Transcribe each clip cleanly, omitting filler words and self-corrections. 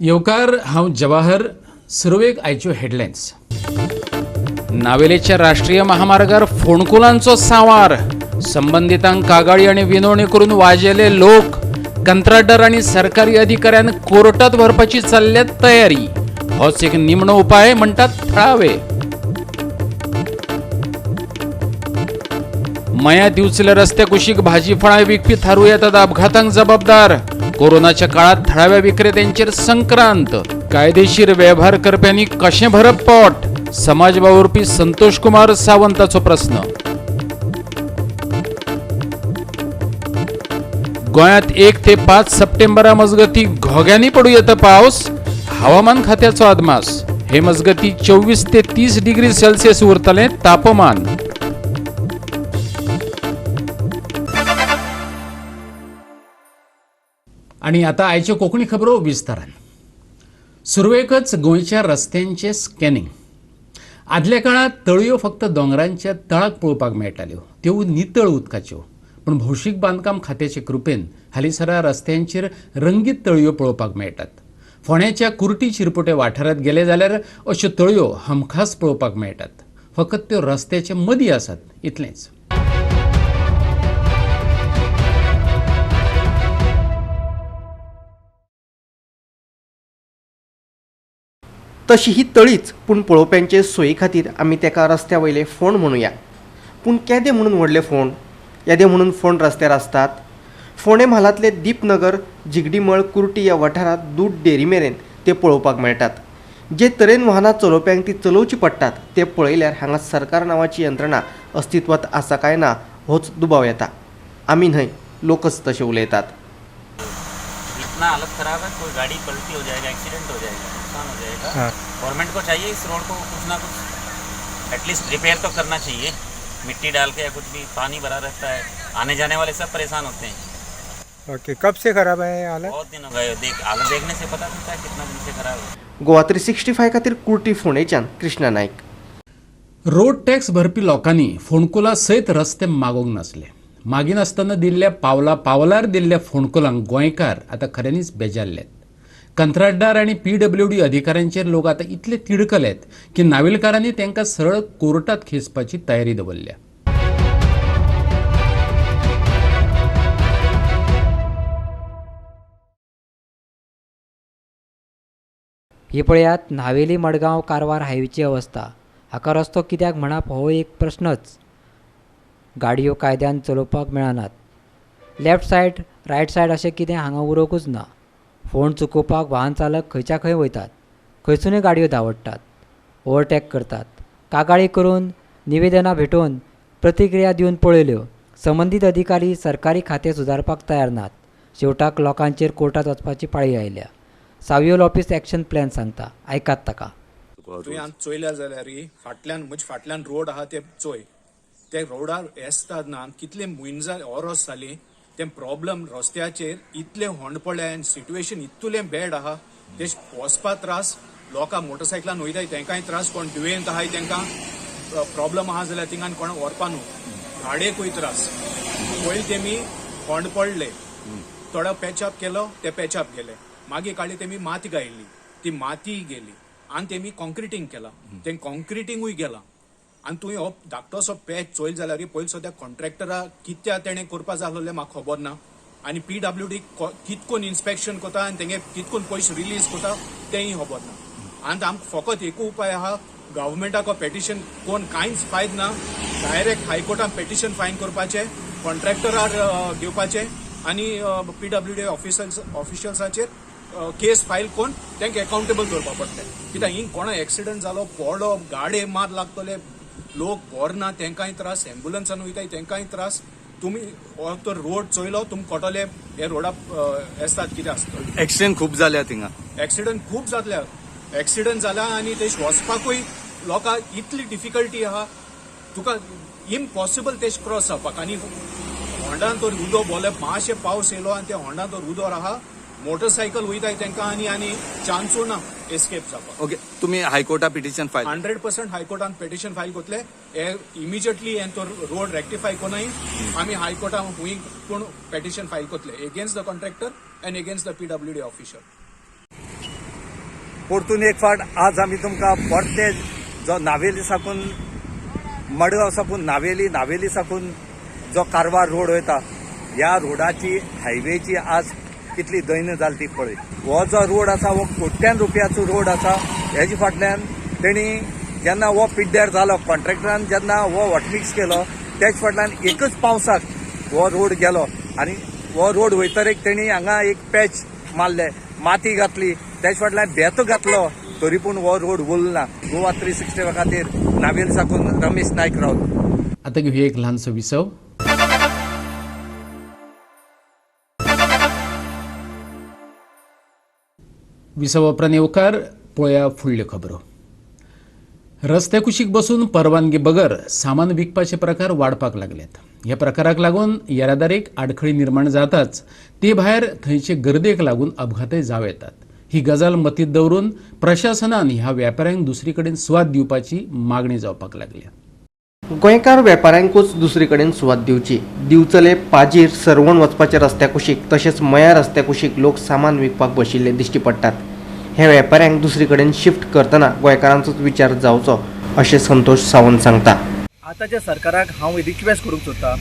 येवकार, हांव जवाहर. सुरवेक आयच्यो हेडलायन्स. नावेलेच्या राष्ट्रीय महामार्गार फोंडकुलांचो सांवार. संबंदितांक कागाळी आनी विनवणी करून वाजेले लोक. कंत्राटदार आनी सरकारी अधिकाऱ्यान कोर्टात व्हरपाची चल्ल्या तयारी. होच एक निमणो उपाय म्हणटात थळावे. मया दिवचल्या रस्त्या कुशीक भाजी फळां विकपी थारूं येतात अपघातांक जबाबदार. कोरोनाच्या काळात थळाव्या विक्रेत्यांचेर संक्रांत. कायदेशीर वेव्हार करप्यांनी कशें भरप पोट? समाज वावुरपी संतोष कुमार सावंताचो प्रस्न. गोंयांत 1 ते 5 सप्टेंबरा मजगती घोग्यांनी पडूं येता पावस. हवामान खात्याचो अदमास. हे मजगती 24 ते 30 डिग्री सेल्सियस उरतलें तापमान. आणि आता आयच्यो कोंकणी खबरो विस्तारान. सुरवेकच गोंयच्या रस्त्यांचें स्कॅनिंग. आदल्या काळांत तळयो फक्त दोंगरांच्या तळाक पळोवपाक मेळटाल्यो, त्यो नितळ उदकाच्यो. पूण भौशीक बांदकाम खात्याचे कृपेन हालींसरा रस्त्यांचेर रंगीत तळयो पळोवपाक मेळटात. फोंड्याच्या कुर्टी चिरपुटे वाठारांत गेले जाल्यार अश्यो तळयो हमखास पळोवपाक मेळटात. फकत त्यो रस्त्याचे मदीं आसात इतलेंच. तशी ही तळीच, पूण पळोवप्यांचे सोयी खातीर आमी तेका रस्त्या वयले फोंड म्हणुया. पूण केदे म्हणून व्हडले फोंड, येदे म्हणून फोंड रस्त्यार आसतात. फोंडें म्हालांतले दीपनगर, जिगडीमळ, कुर्टी ह्या वाठारांत दूद डेरी मेरेन ते पळोवपाक मेळटात. जे तरेन वाहनां चलोवप्यांक ती चलोवची पडटात ते पळयल्यार हांगा सरकार नांवाची यंत्रणा अस्तित्वांत आसा काय ना होच दुबाव येता. आमी न्हय, लोकच तशे उलयतात. इतना हालत खराब है, कोई गाड़ी पलटी हो जाएगा, एक्सीडेंट हो जाएगा, नुकसान हो जाएगा. गवर्नमेंट को चाहिए इस रोड को कुछ ना कुछ एटलीस्ट रिपेयर तो करना चाहिए, मिट्टी डाल के या कुछ भी. पानी भरा रहता है, आने जाने वाले सब परेशान होते हैं. ओके, कब से खराब है ये हालत? बहुत दिन हो गए. देख, हालत देखने से पता चलता है कितना दिन से खराब है. गोवा 365 खातीर कुर्टी फोंडेच्यान कृष्णा नायक. रोड टॅक्स भरपी लोकांनी फोंडकुलां सयत रस्ते मागोवंक नासले. मागिनासतना दिल्ल्या पावला पावलार दिल्ल्या फोंडकुलांक गोंयकार आतां खऱ्यांनीच बेजारल्यात. कंत्राटदार आनी पीडब्ल्यूडी अधिकाऱ्यांचेर लोक आतां इतले तिडकल्यात की नावेलकारांनी तांकां सरळ कोर्टात खेचपाची तयारी दवरल्या. ही पळयात नावेली मडगांव कारवार हायवेची अवस्था. हाका रस्तो कित्याक म्हणप हो एक प्रश्नच. गाडयो कायद्यान चलोवपाक मेळनात. लेफ्ट सायड रायट सायड अशें कितें हांगा उरोकूच ना. फोंड चुकोवपाक वाहन चालक खंयच्या खंय वयतात, खंयसुनूय गाडयो धांवडटात, ओवरटेक करतात. कागाळी करून निवेदनां भेटोवन प्रतिक्रिया दिवन पळयल्यो, संबंदीत अधिकारी सरकारी खातें सुदारपाक तयार नात. शेवटाक लोकांचेर कोर्टात वचपाची पाळी आयल्या. सावियोल ऑफिस एक्शन प्लॅन सांगता, आयकात ताका. तुवें आतां चोयल्या जाल्यार फाटल्यान, म्हजे फाटल्यान रोड आहा ते चोय. ते रोडार येसता ना कितले म्हयने जाले, ओरोस जाली ते प्रॉब्लम. रस्त्याचेर इतले होंड पडले आनी सिट्युएशन इतलें बॅड आहा, ते वचपा त्रास. लोकां मोटरसायकलान वयताय तेंकांय त्रास, कोण दुयेंत आहाय तेंकां प्रॉब्लम आहा जाल्यार थिंगान कोण व्हरपा न्हू, गाडयेकूय त्रास. पयलीं तेमी होंड पडले, थोडो पॅचअप केलो, ते पॅचअप गेले. मागीर काडली तेमी माती गायली, ती माती गेली. आनी तेमी कॉन्क्रिटींग केला, तें कॉन्क्रिटिंगूय गेला. आनी तुवें हो धाकटोसो पॅच चोयल जाल्यार पयलीं सद्या कॉन्ट्रॅक्टरा कित्या तेणें करपा जाय आसलें म्हाका खबर ना. आनी पीडब्ल्यूडी कितकोन इन्स्पेक्शन करता आनी तेंगे कितकोन पयशे रिलीज करता तेंय खबर ना. आनी आमकां फकत एकूय उपाय आहा, गव्हर्मेंटाक पेटिशन कोण कांयच फायद ना. डायरेक्ट हायकोर्टान पेटिशन फायल करपाचें, कॉन्ट्रॅक्टरार घेवपाचें आनी पीडब्ल्यूडी ऑफिशल्साचेर केस फायल करून तांकां एकाउंटेबल दवरपा पडटलें. कित्याक हिंग कोणा एक्सिडंट जालो, पडलो, गाडये मार लागतले, लोक बरो ना तेंकांय त्रास, एम्बुलन्सान वयताय तेंकांय त्रास. तुमी हो तर रोड चोयलो तुमकां कळटलें हे रोडा येसतात कितें आसता. एक्सिडेंट खूब जाल्या थिंगा. एक्सिडंट खूब जातल्या, एक्सिडंट जाला आनी ते वचपाकूय लोकांक इतली डिफिकल्टी आहा, तुका इम्पॉसिबल तेश क्रॉस जावपाक. आनी होंडान तर उदो बोले, मातशें पावस येयलो आनी त्या होंडान तर उदो आहा, मोटरसायकल वयताय तेंकां आनी आनी चान्सू ना एस्केप जावपाक. ओके, तुम्ही हायकोर्टा पिटिशन फायल? 100% हायकोर्टान पिटिशन फायल करतले. हे इमिजिएटली हे तो रोड रेक्टिफाय कोनाय आमी हायकोर्टान हुंय पूण पिटिशन फायल करतले against the contractor and against the PWD official. परतून एक फावट आज आमी तुमकां परते जो नावेली साकून मडगांव साकून नावेली, नावेली साकून जो कारवार रोड वयता ह्या रोडाची हायवेची आज कितली दैन्य जाली ती पळय. हो जो रोड आसा हो कोट्यान रुपयाचो रोड आसा. हेजे फाटल्यान तेणी जेन्ना हो पिड्ड्यार जालो, कॉन्ट्रॅक्टरान जेन्ना हो हॉटमिक्स केलो तेच फाटल्यान एकच पावसाक हो रोड गेलो आनी हो रोड वयतरेक तेणी हांगा एक पॅच मारले, माती घातली, तेच फाटल्यान बेत घातलो, तरी पूण हो रोड उरला. गोवा 360 खातीर नावेल साकून रमेश नायक रावत. आतां घेवया एक ल्हानसो विसव. विसवा उपरांत येवकार पळया फुडल्यो खबरो. रस्त्या कुशीक बसून परवानगी बगर सामान विकपाचे प्रकार वाडपाक लागल्यात. ह्या प्रकाराक लागून येरादारीक आडखळी निर्माण जाताच, ते भायर थंयचे गर्देक लागून अपघातय जावं येतात. ही गजाल मतींत दवरून प्रशासनान ह्या वेपाऱ्यांक दुसरी कडेन सुवात दिवपाची मागणी जावपाक लागल्या. गोंयकार वेपाऱ्यांकूच दुसरी कडेन सुवात दिवची. दिवचले पाजीर सरवण वचपाच्या रस्त्या कुशीक तशेंच मया रस्त्या कुशीक लोक सामान विकपाक बशिल्ले दिश्टी पडटात. हे वेपाऱ्यांक दुसरी कडेन शिफ्ट करतना गोंयकारांचोच विचार जावचो अशें संतोष सावंत सांगता. आतांच्या सरकाराक हांव रिक्वेस्ट करूंक सोदता,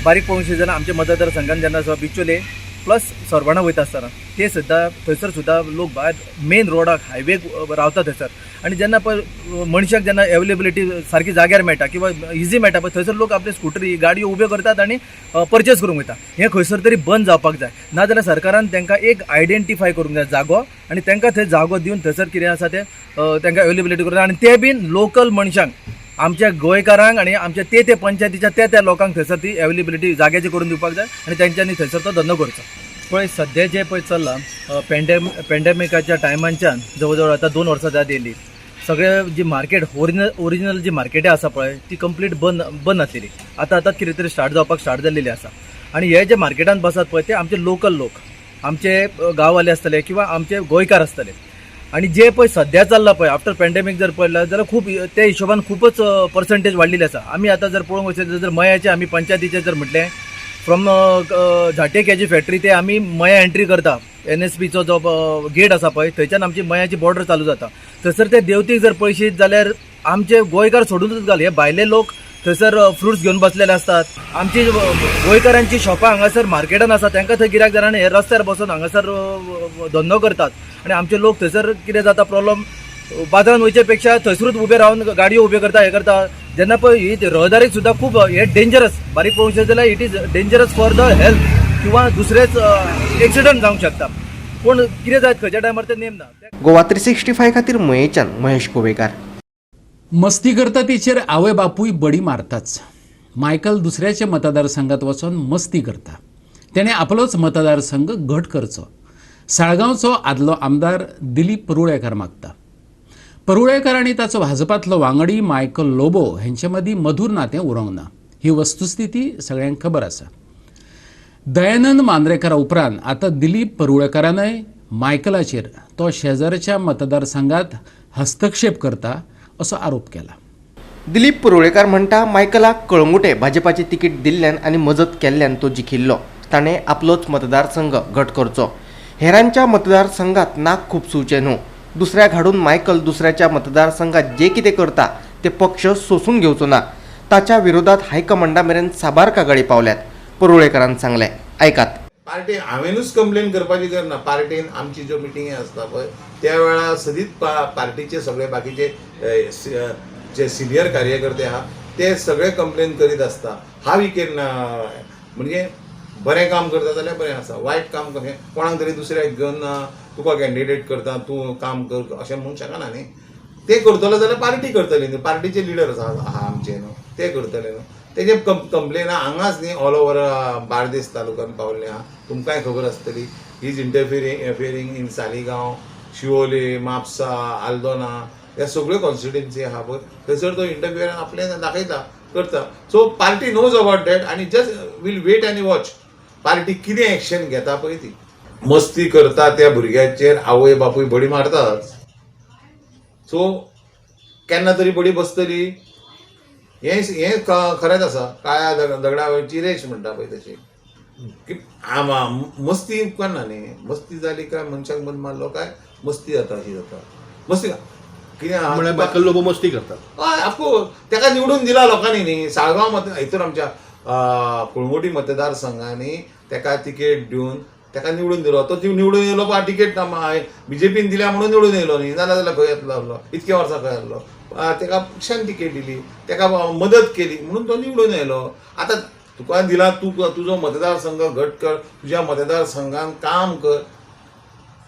बारीक पळोवंक जेन्ना आमच्या मतदारसंघान जेन्ना बिचोले प्लस सरवणा वयता आसतना ते सुद्दां थंयसर सुद्दां लोक भायर मेन रोडाक हायवेक रावता थंयसर, आनी जेन्ना पळय मनशाक जेन्ना एवेलेबिलिटी सारकी जाग्यार मेळटा किंवा इजी मेळटा पळय थंयसर लोक आपले स्कुटरी गाडयो उब्यो करतात आनी परचेस करूंक वयता. हें खंयसर तरी बंद जावपाक जाय, नाजाल्यार सरकारान तांकां एक आयडेंटिफाय करूंक जाय जागो आनी तांकां थंय जागो दिवन थंयसर कितें आसा तें तांकां एवेलेबिलिटी करूंक जाय आनी ते बीन लोकल मनशांक, आमच्या गोंयकारांक आनी आमच्या ते ते पंचायतीच्या त्या त्या लोकांक थंयसर ती एवेलेबिलिटी जाग्याची करून दिवपाक जाय आनी तेंच्यांनी थंयसर तो धंदो करचो. पळय सद्या जें पळय चल्लां पेंडेमिकाच्या टायमांच्यान जवळ जवळ आतां 2 वर्सां जायत येयली, सगळे जी मार्केट ओरिजिनल जी मार्केटां आसा पळय ती कंप्लीट बंद आसलेली. आतां आतां कितें तरी स्टार्ट जावपाक स्टार्ट जाल्लेली आसा आनी हे जे मार्केटान बसतात पळय ते आमचे लोकल लोक, आमचे गांववाले आसतले किंवा आमचे गोंयकार आसतले. आनी जे पळय सद्या चल्लां पळय आफ्टर पेंडेमीक जर पळयलां जाल्यार खूब ते हिशोबान खूबच पर्संटेज वाडलेली आसा. आमी आतां जर पळोवंक वचत जर मयाचे आमी पंचायतीचे जर म्हटलें फ्रॉम झाटे केजी फॅक्टरी ते आमी मया एंट्री करता, NSPचो जो गेट आसा पळय थंयच्यान आमची मयाची बॉर्डर चालू जाता. थंयसर ते देवतीक जर पळयशीत जाल्यार आमचे गोंयकार सोडूनच घाल, हे भायले लोक थंयसर फ्रुट्स घेवन बसलेले आसतात. आमची गोंयकारांची शॉपां हांगासर मार्केटान आसा, तांकां थंय गिरायक जायना आनी हे रस्त्यार बसून हांगासर धंदो करतात आनी आमचे लोक थंयसर कितें जाता प्रॉब्लम, बाजारान वयचे पेक्षा थंयसरूच उबे रावन गाडयो उब्यो करता, हे करता. जेन्ना पळय ही रहदारीक सुद्दां खूब हे डेंजरस, बारीक पळोवंक शकता जाल्यार it is dangerous for the health किंवा दुसरेच एक्सिडंट जावंक शकता. पूण कितें जायत खंयच्या टायमार ते नेम ना. गोवा 365 खातीर मयेच्यान महेश गोवेकार. मस्ती करता तेचेर आवय बापूय बडी मारताच. मायकल दुसऱ्याच्या मतदारसंघात वचून मस्ती करता, तेणें आपलोच मतदारसंघ घट करचो. साळगांवचो आदलो आमदार दिलीप परुळेकार मागता. परुळेकार आनी ताचो भाजपांतलो वांगडी मायकल लोबो हेंचे मदीं मधूर नातें उरोंक ना, ही वस्तुस्थिती सगळ्यांक खबर आसा. दयानंद मांद्रेकारा उपरांत आतां दिलीप परुळेकारानय मायकलाचेर तो शेजारच्या मतदारसंघात हस्तक्षेप करता असो आरोप केला. दिलीप परुळेकार म्हणटा मायकलाक कळंगुटे भाजपाचे तिकीट दिल्ल्यान आनी मजत केल्ल्यान तो जिखिल्लो, ताणें आपलोच मतदारसंघ घट करचो, हेरांच्या मतदारसंघात नाक खुपसुवचें न्हू. दुसऱ्याक हाडून मायकल दुसऱ्याच्या मतदारसंघात जे कितें करता ते पक्ष सोसून घेवचो ना. ताच्या विरोधात हायकमांडा मेरेन साबार कागाळी पावल्यात, परुळेकारान सांगलें. आयकात. पार्टी हांवेनूच कंप्लेन करपाची गरज ना. पार्टीन आमची ज्यो मिटिंगी आसता पळय त्या वेळार सदींच पार्टीचे सगळे बाकीचे जे सिनियर कार्यकर्ते आहा ते सगळे कंप्लेन करीत आसता. हांव can म्हणजे बरें काम करता जाल्यार बरें आसा, वायट काम कशें कोणाक तरी दुसऱ्याक घेवन तुका कॅन्डिडेट करता तूं काम कर अशें म्हणूंक शकना न्ही. ते करतलो जाल्यार पार्टी करतली न्ही, पार्टीचे लिडर आसा आमचे न्हू ते करतले न्हू. तेजे कंप्लेन हांगाच न्ही ऑल ओवर बार्देस तालुक्यान पावल्ले आहा, तुमकांय खबर आसतली. Is interfering in Saligao, Siolim, Mapusa, Aldona ह्या सगळ्यो कॉन्स्टिट्युएन्सी आहा पळय थंयसर तो इंटरफियरन आपलें दाखयता करता. So party knows about that आनी जस्ट will wait आनी वॉच पार्टी कितें एक्शन घेता पळय ती. मस्ती करता त्या भुरग्याचेर आवय बापूय बडी मारतात, सो केन्ना तरी बडी बसतली हें हें खरेंच आसा. काळ्या दगडा वयची रेश म्हणटा पळय तशी की मस्ती उपकारना न्ही. मस्ती जाली काय मनशाक बंद मारलो काय मस्ती जाता अशी जाता मस्ती कितें आहा म्हळ्यार मायकल लोबो मस्ती करतात. हय ऑफकोर्स ताका निवडून दिला लोकांनी न्ही. साळगांव मत हितून आमच्या कळंगूटी मतदारसंघांनी ताका तिकेट दिवन ताका निवडून दिलो. तो निवडून येयलो पण तिकेट बीजेपीन दिल्या म्हणून निवडून येयलो न्ही, नाजाल्यार जाल्यार खंय येतलो आसलो, इतके वर्सां खंय आसलो. ताका पक्षान तिकेट दिली, ताका मदत केली म्हणून तो निवडून येयलो. आतां तुका दिला, तूं तुजो मतदारसंघ घट कर, तुज्या मतदारसंघान काम कर.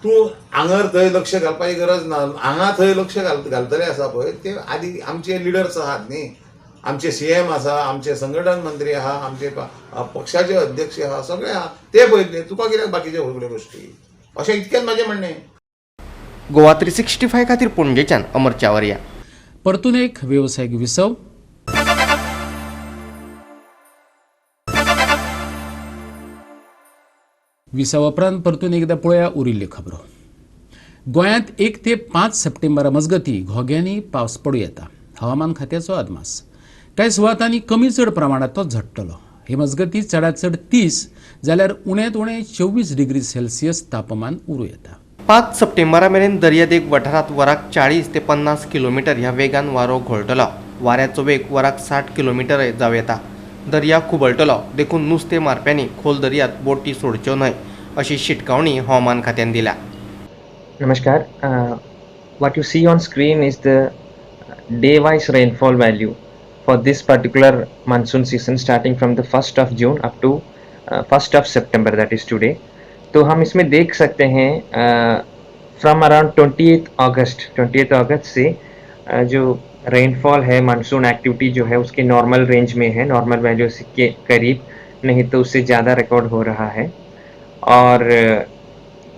तूं हांगर थंय लक्ष घालपाची गरज ना. हांगा थंय लक्ष घालतले आसा पळय ते आदी आमचे लिडर्स आहात न्ही, आमचे सीएम आसा, आमचे संघटन मंत्री आहा, आमचे पक्षाचे अध्यक्ष आहा, सगळे आहा, ते पळयतले. तुका कित्याक बाकीचे सगळ्यो गोश्टी? अशें इतकेंच म्हाजें म्हणणें. गोवा 365 खातीर पणजेच्यान अमर चावरिया. परतून एक वेवसायीक विसव. विसवा उपरांत परतून एकदा पळोवया उरिल्ल्यो खबरो. गोंयांत 1 ते 5 सप्टेंबरा मजगती घोग्यांनी पावस पडूं येता. हवामान खात्याचो अदमास. कांय सुवातांनी कमी चड प्रमाणांत तो झडटलो. हे मजगती चडांत चड 30 जाल्यार उण्यांत उणें 24 डिग्री सेल्सियस तापमान उरूं येता. 5 सप्टेंबरा मेरेन दर्यादेग वाठारांत वराक 40 ते 50 किलोमिटर ह्या वेगान वारो घोळटलो. वाऱ्याचो वेग वराक 60 किलोमिटर जावं येता. दर्या खुबळटलो, देखून नुस्तें मारप्यांनी खोल दर्यांत बोटी सोडच्यो न्हय अशी शिटकावणी हवामान खात्यान दिल्या. नमस्कार. What you see on screen is the day wise rainfall value for this particular monsoon season starting from the 1st of June up to 1st of September, that is today. तो हम इसमें देख सकते हैं फ्रॉम अराउंड 28 अगस्त से जो rainfall है, monsoon activity जो है उसके normal range में है, normal value K करीब, नहीं तो उससे ज़्यादा रिकॉर्ड हो रहा है। और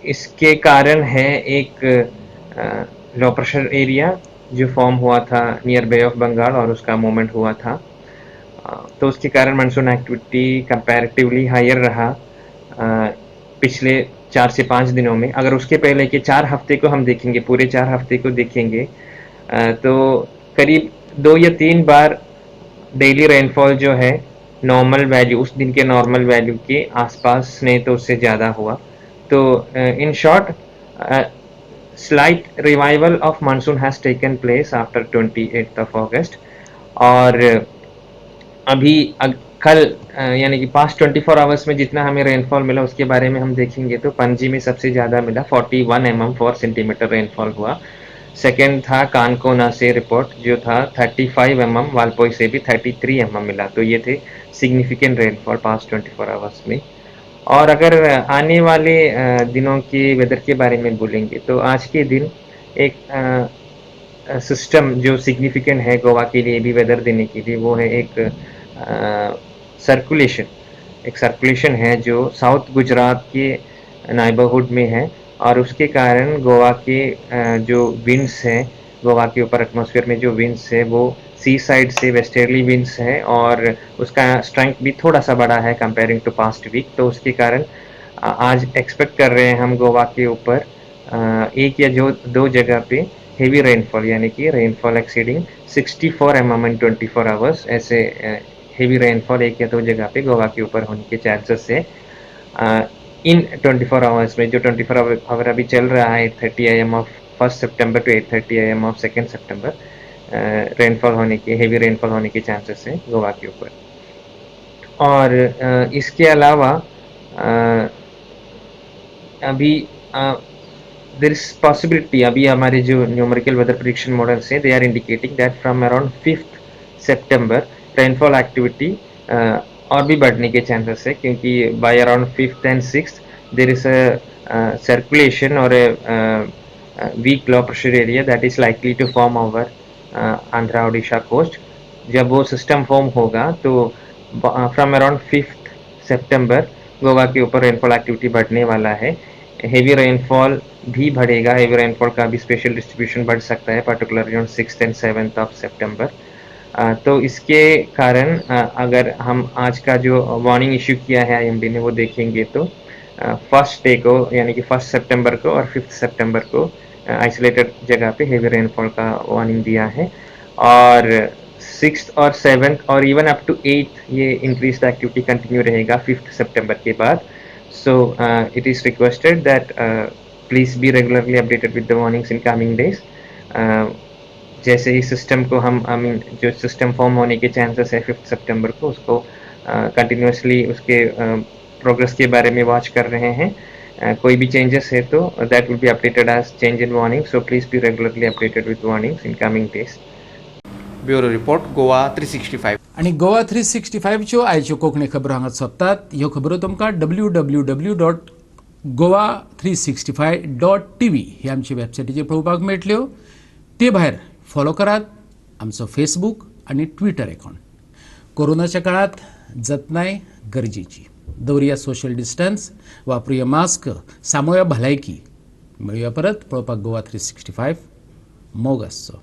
इसके कारण है एक लो प्रेशर एरिया जो फॉर्म हुआ था नियर बे ऑफ बंगाल और उसका मूवमेंट हुआ था, तो उसके कारण मानसून एक्टिविटी कंपैरेटिवली हायर रहा पिछले 4 से 5 दिनों में। अगर उसके पहले के 4 हफ्ते को हम देखेंगे, पूरे 4 हफ्ते को देखेंगे तो करीब 2 या 3 बार डेली रेनफॉल जो है नॉर्मल वैल्यू, उस दिन के नॉर्मल वैल्यू के आसपास, नहीं तो उससे ज़्यादा हुआ। तो in short slight revival of monsoon has taken place after 28th of August. और अभी कल यानी कि पास्ट 24 आवर्स में जितना हमें रेनफॉल मिला उसके बारे में हम देखेंगे तो पणजी में सबसे ज़्यादा मिला 41 mm 4 सेंटीमीटर रेनफॉल हुआ। सेकेंड था कानकोना से रिपोर्ट जो था 35 mm, वालपोई से भी 33 mm मिला। तो ये थे सिग्निफिकेंट रेनफॉल पास्ट 24 आवर्स में। और अगर आने वाले दिनों के वेदर के बारे में बोलेंगे तो आज के दिन एक सिस्टम जो सिग्निफिकेंट है गोवा के लिए भी वेदर देने के लिए, वो है एक सर्कुलेशन, एक सर्कुलेशन है जो साउथ गुजरात के नाइबरहुड में है और उसके कारण गोवा के जो विंड्स हैं, गोवा के ऊपर एटमॉस्फेयर में जो विंड्स है वो सी साइड से वेस्टर्ली विंड्स है और उसका स्ट्रेंथ भी थोड़ा सा बढ़ा है कंपेयरिंग टू पास्ट वीक। तो उसके कारण आज एक्सपेक्ट कर रहे हैं हम गोवा के ऊपर एक या जो 2 जगह पे हेवी रेनफॉल, यानी कि rainfall exceeding 64 mm in 24 hours, ऐसे हेवी रेनफॉल 1 या 2 जगह पे गोवा के ऊपर होने के चांसेस है इन 24 आवर्स में। जो 24 our अभी चल रहा है 8:30 AM of 1 September to 8:30 AM of 2 September rainfall होने के, हेवी रेनफॉल होने के चांसेस है गोवा के ऊपर। और इसके अलावा अभी there is possibility, अभी हमारे जो न्यूमेरिकल वेदर प्रेडिक्शन मॉडल्स हैं they are indicating that from around 5 September rainfall activity और भी बढ़ने के चांसेस है, क्योंकि by around 5th and 6th there is a circulation Aur weak low pressure area that is likely to form over Andhra Odisha coast. जब वो system form होगा तो from around 5 सितंबर गोवा के ऊपर rainfall activity बढ़ने वाला है। Heavy rainfall भी बढ़ेगा, हेवी रेनफॉल का भी स्पेशल डिस्ट्रीब्यूशन बढ़ सकता है particularly on 6th and 7th of September. तो इसके कारण अगर हम आज का जो वार्निंग इशू किया है आईएमडी ने वो देखेंगे तो फर्स्ट डे को यानी कि 1 सितंबर को और 5 सितंबर को आइसोलेटेड जगह पे हेवी रेनफॉल का वार्निंग दिया है। और 6th और 7th और इवन अप टू 8th ये इंक्रीज एक्टिविटी कंटिन्यू रहेगा 5 सितंबर के बाद। So it is requested that Please be regularly updated with the warnings in coming days. जैसे ही सिस्टम को हम, I mean, जो सिस्टम फॉर्म होने के चांसेस है 5 सितंबर को, उसको कंटिन्यूसली उसके प्रोग्रेस के बारे में वॉच कर रहे हैं. कोई भी चेंजेस है तो that will be updated as change in warning, so please be regularly updated with warnings in coming days. Bureau report, Goa 365. आनी गोवा 365च्यो आयच्यो कोंकणी खबरो हांगा सोंपतात. ह्यो खबरो तुमकां www.goa365.tv ही आमची वेबसायटीचेर पळोवपाक मेळटल्यो. ते भायर फॉलो करात आमचो फेसबूक आनी ट्विटर एकावंट. कोरोनाच्या काळात जतनाय गरजेची. दवरुया सोशल डिस्टन्स, वापरुया मास्क, सांबाळुया भलायकी. मेळुया परत पळोवपाक गोवा 365. मोग आसचो.